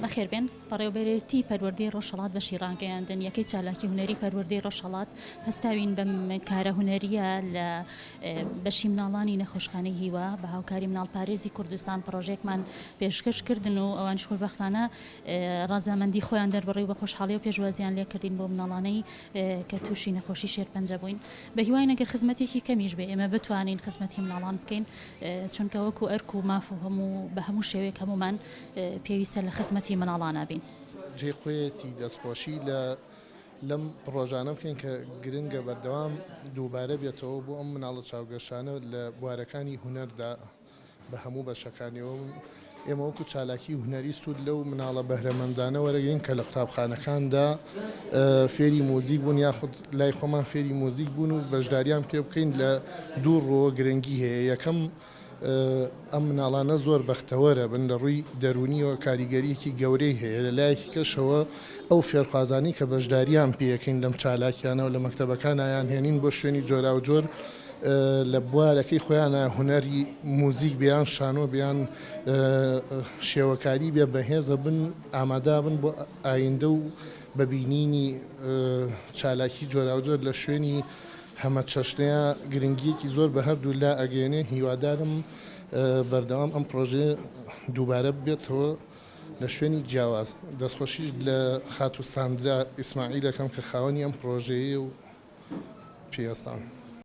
بەخێربێن. بەڕێوەبەرێتی پەروەردەی ڕۆژهەڵات بەشی ڕاگەیاندن یەکەی چالاکی هونەری پەروەردەی ڕۆژهەڵات هەستاوین بەم کارە هونەرییە لە بەشی مناڵانی نەخۆشخانەی هیوا بە هاوکاری مناڵپارێزی کوردستان پڕۆژەیەکمان پێشکەش کردن و ئەوانیش خۆشبەختانە ڕەزامەندی خۆیان دەربڕی و بە خۆشحاڵی و پێشوازیان لێکردین بۆ مناڵانەی کە تووشی نەخۆشی شێرپەنجە بووین بە هیواین ئەگەر خزمەتێکی کەمیش بێ ئێمە بتوانین خزمەتی مناڵان بکەین چونکە وەکو ئەرک و ماف و هەموو بە هەموو شێوەیەک هەموومان پێویستە لە خزمەتی مناڵانا بین. جێی خۆیەتی دەستخۆشی لە لەم پڕۆژانە بکەین کە گرنگە بەردەوام دووبارە بێتەوە بۆ ئەم مناڵە چاوگەشانە لە بوارەکانی هونەردا بە هەموو بەشەکانیەوە ئێمە وەکو چالاکی هونەری سوود لەو مناڵە بەهرەمەندانە وەرەگرین کە لە قوتابخانەکاندا فێری موزیک بوون یاخود لای خۆمان فێری موزیک بوون و بەشداریان پێ بکەین لە دوو ڕووەوە گرنگی هەیە یەکەم ئەم مناڵانە زۆر بەختەوەرە بن لە ڕووی دەروونیەوە کاریگەریەکی گەورەی هەیە لە لایەکی کەشەوە ئەو فێرخوازانی کە بەشداریان پێەکەین لەم چالاکیانەوە لە مەکتەبەکانیان هێنین بۆ شوێنی جۆراوجۆر لە بوارەکەی خۆیانە هونەری موزیک بیان شانۆ بیان شێوەکاری بێ بەهێزە بن ئامادابن بۆ ئایندە و بە بینینی چالاکی جۆراوجۆر لە شوێنی هەمەچەشنەیە گرنگیەکی زۆر بە هەردوو لا ئەگەیەنێ هیوادارم بەردەوام ئەم پرۆژەیە دووبارە ببێتەوە لە شوێنی جیاواز دەستخۆشیش لە خاتوو ساندرا ئیسماعیل ئەکەم کە خاوەنی ئەم پرۆژەیە و پێی هەستاون.